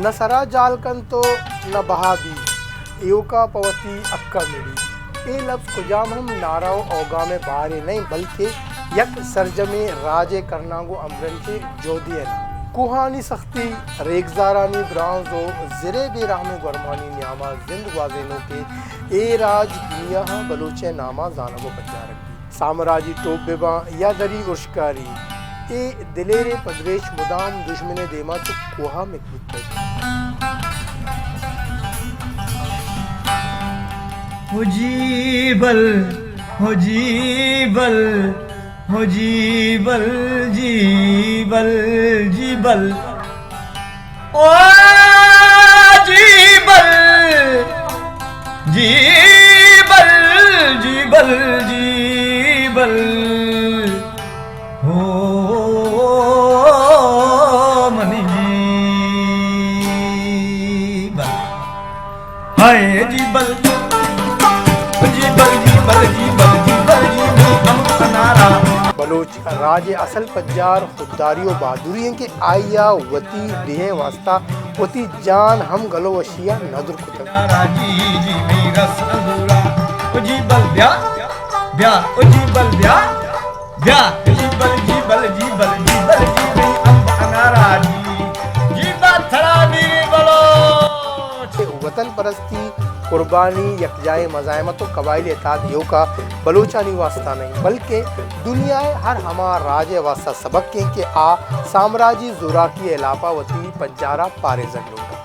نہ سرا جال کنت و نہ بہا بیت، ایوکا پہ وتی حقا مڑیت۔ اے لبز کجام ہم نعرہ و اوگام ء بہرے نہ انت، بلکہ یک سرجمیں راج ء کرناگ و ہمگرنچیں جہدے ء نام۔ کوہانی سختی، ریگزارانی برانز و زرے بے رحمیں گورمانی نیاما زند گوازینوکیں اے راج دنیا ء بلوچ ء ناما زانگ و پجارگ بیت۔ سامراجی ٹوپ بباں یا دری ارشکاری، اے دلیریں پدریچ مدام دژمن ء دیما چو کوہ ء مک بوتگ۔ ہو جی بل، ہو جی بل، ہو جی بل، جی بل، جی بل۔ او جی بل، جی بل، جی بل، جی بل۔ ہو منی جی بل۔ ہائے جی بل، جی بل، جی بل، جی بل، جی بل، جی بل، ہم انارا۔ بلوچ راج ء اصل پجار خودداری و بہادری انت کہ آئی ء وتی ڈیھ ء واستہ وتی جان ہم گلو وشی ء ندر کتگ۔ راجی جی میرس انگورا، او جی بل بیا، بیا، او جی بل بیا، بیا، جی بل، جی بل، جی بل، جی بل، جی بل، امب انارا جی، جی بل تھڑا میرے بلوچ۔ وطن پرستی، قربانی، یکجائی مزاحمت و قبائلی اتحاد ایوکا بلوچانی واسطہ نہ انت، بلکہ دنیا ء ہر ہما راج ء واسطہ سبق انت کہ آ سامراجی زوراکی ء ہلاپا وتی پجارا پاریزگ لوٹاں۔